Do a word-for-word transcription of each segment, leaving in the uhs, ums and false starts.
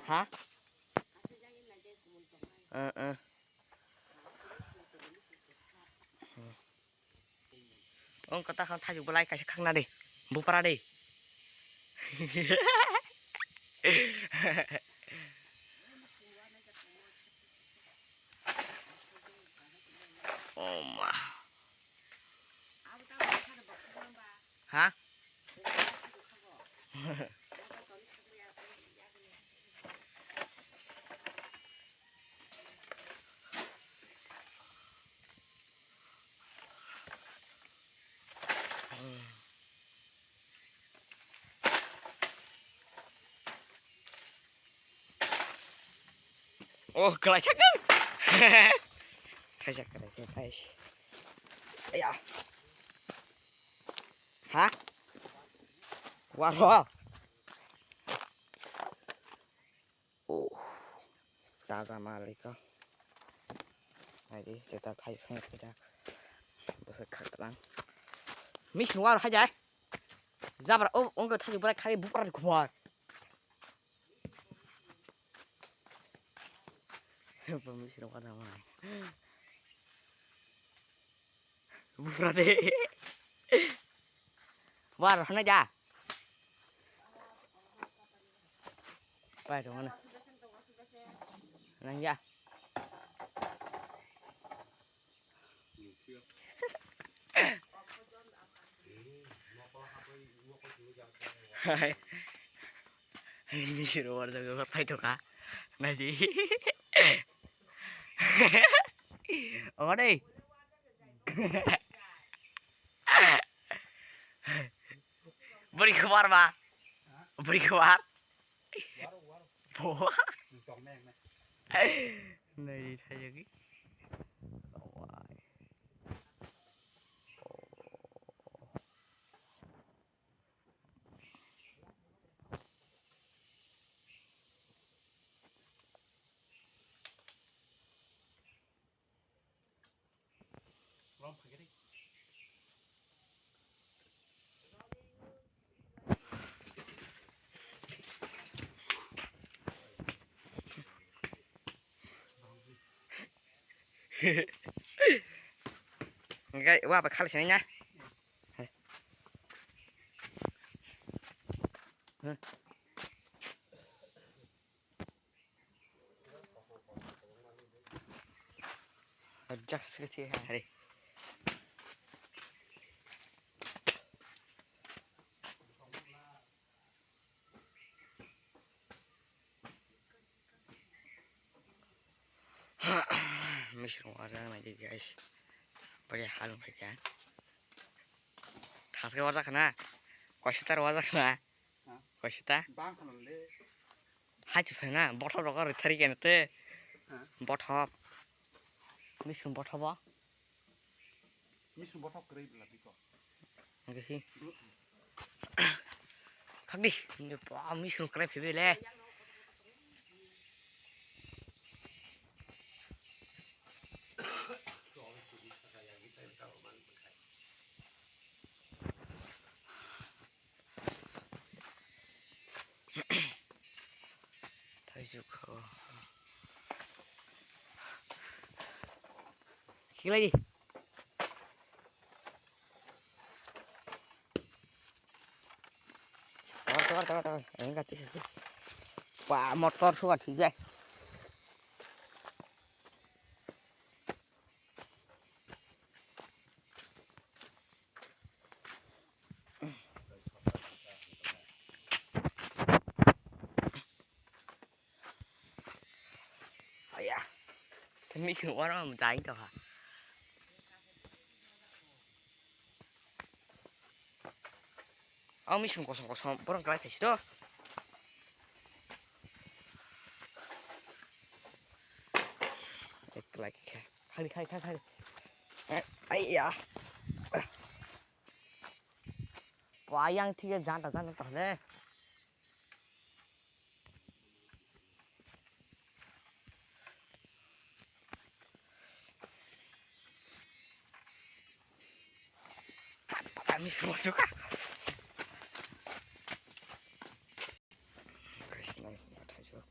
Ha? Eh, eh. Wng kata khan thajwk belai kaisa khakna de. Bupra de. Oh ma. Ha? Oh, kalai thak nang. Kaisa kalai thak, guys. Aya. Ha? Waro. Oh. Taja maliko. Naidi, jeta thai phang thajak. Bwswk khaklang. Mising waro haja. Jabra, oh, ongko thajak bwlai khai bupra khwar. Bo mising waro mana. Bupra de. War hana ja. Pai to mana. Nang ja. Hai. Mising waro jaga pai to ka. Naidi. Ongade. Bwrwi kwbar ba. Bwrwi kwbar. Bo. Nai thayagi. Hingke wa ba khali sini na. Ajak sekali hari. Mising wajak nai di guys. Bari halung khaikha. Thaske wajak khna. Koisita wajak khna. Ha? Koisita. Bang khna le. Hai chuphaina bothop rok rithari kene te. Ha? Bothop. Mising bothop bo. Mising bothop kwrwi bwla biko. Oke hi. Khakdi. Ini pa mising kwrwi phebe le. Thaijuk kho. Khilai di. Tor, tor, tor, tor. Enggak, tis, tis. Wah, motor suka thik jai. Aya. Temi sing ora mo jai to ha. Ang mising kosom kosom borok kwlai phaisi do. Kwlai khe. Khali, khali, khali, khali. Eh, ai ya. Wah, yang tiga janta, janta toh le. Kami semua suka. Guys, nice, nice, nice.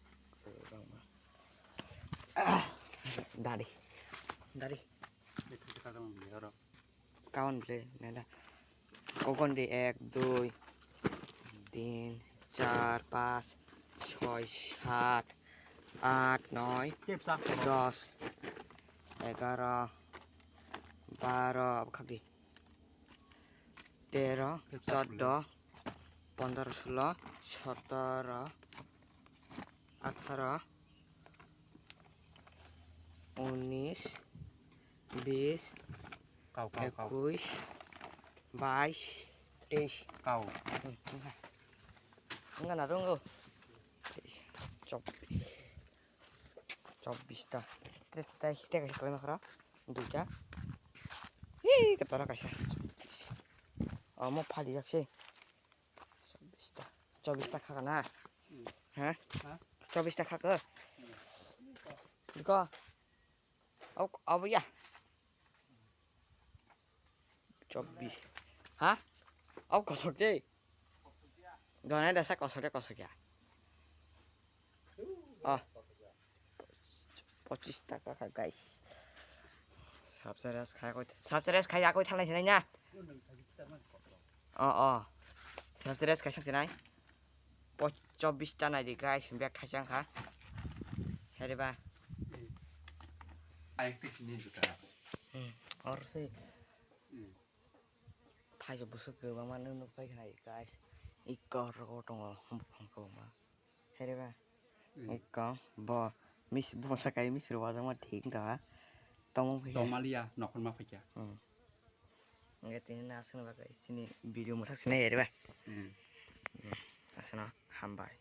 Dari. Dari. Kawan bele, nela. Kokon di ek, dui, tin, char, pas, choi, sat, at, noi, dos, egaro, baro, abo khak di. Tero, choddo, pondro, sulo, sotoro, atharo, unis, bis, Kau, kau, kau. Ekuis, bais, teis. Kau. Hmm, wngkha. Wngkha na rwngo? Teis, chobbish. Chobbish ta. Tre-, tai, tei kaisa kwlai ma khara. Duita. Hei, kwtara kaisa. Omo phali jak se. Chobbish ta. Chobbish ta khaka na? Hmm. Ha? Ha? Chobbish ta khaka? Hmm. Iko? Abo, abo ya. Chobbish. Ha? Abo kosok je. Donai dasa kosok de kosok ya. Oh. Pochis taka kha, guys. Subscribe khai koi, subscribe khai ya koi thalai sinai na. Oh, oh. Subscribe khai sak sinai. Po-, chobbish ta nai di, guys, bag thaisang kha. Heri ba. Ai, picture ni juta. Hmm, or se. Hmm. Thaisa busuk kwbangma nw nukphai khnai, guys. Iko rogo tongo buphang kwbangma. Heri ba. Hmm. Iko bo mis-, bo sakai misri wajakma thik wngkha. Tongmung phaikha. Tongmaliya, nokhorma phaikha. Hmm. Hwnkhe tini no aswkno bagwi chini video mwthak sinai heri ba. Hmm. Hmm. Aswkno hambai.